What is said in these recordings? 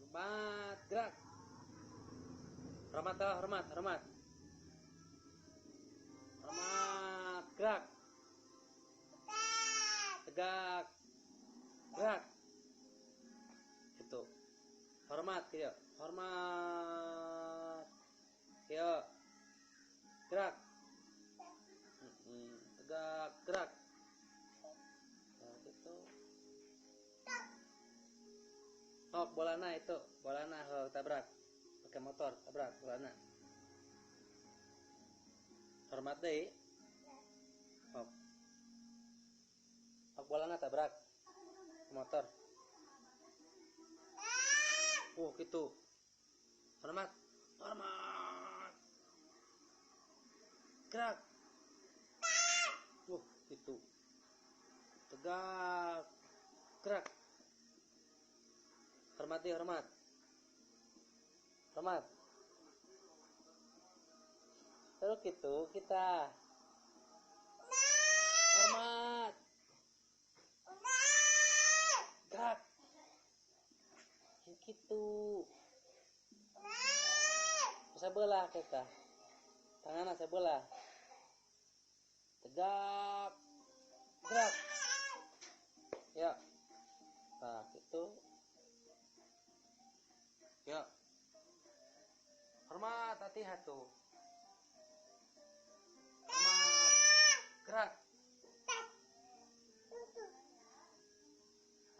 Hormat, gerak. Hormat, hormat, hormat. Hormat, gerak. Tegak. Gerak. Itu. Hormat, kieu. Hormat. Kieu. Gerak. Tegak, gerak. Nah, gitu. Oh, bolana itu, bolana oh, tabrak. Pakai motor, tabrak bolana. Hormat deui. Oh. Oh, bolana tabrak. Motor. Gitu. Hormat. Hormat. Gerak. Gitu. Tegak. Gerak. Hormati, hormat. Hormat. Terus gitu kita. Hormat. Gerak. Gitu. Sebelah kita. Tangannya sebelah. Tegak. Gerak. Ya. Nah, gitu. Ya. Hormat, hati-hati. Hormat. Gerak.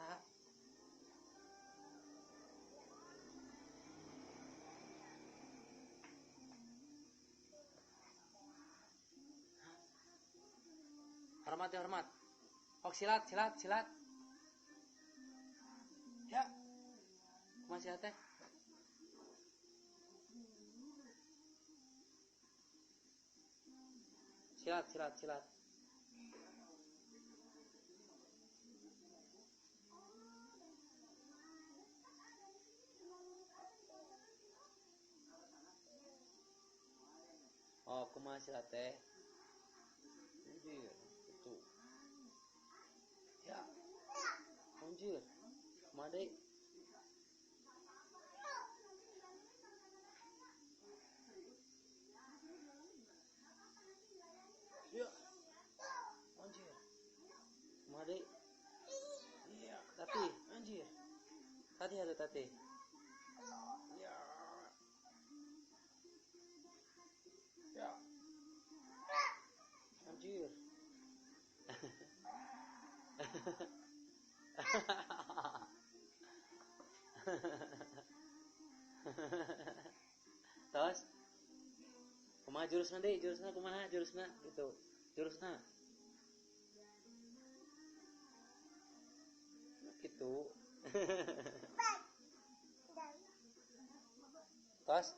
Nah. Hormat ya, hormat. Ok, silat, silat, silat. Ya. Kumaha silat teh? Silat, silat, silat. Oh, kumaha silat teh? Anjir, itu. Ya. Anjir. Kumaha deui? Ya. Anjir. Kumaha deui? Iya, tati, anjir. Tati ada tati. Ya. Ya. Anjir. Terus kumaha jurusna deui? Jurusna kumaha? Jurusna gitu. Jurusna. Gitu. Tos.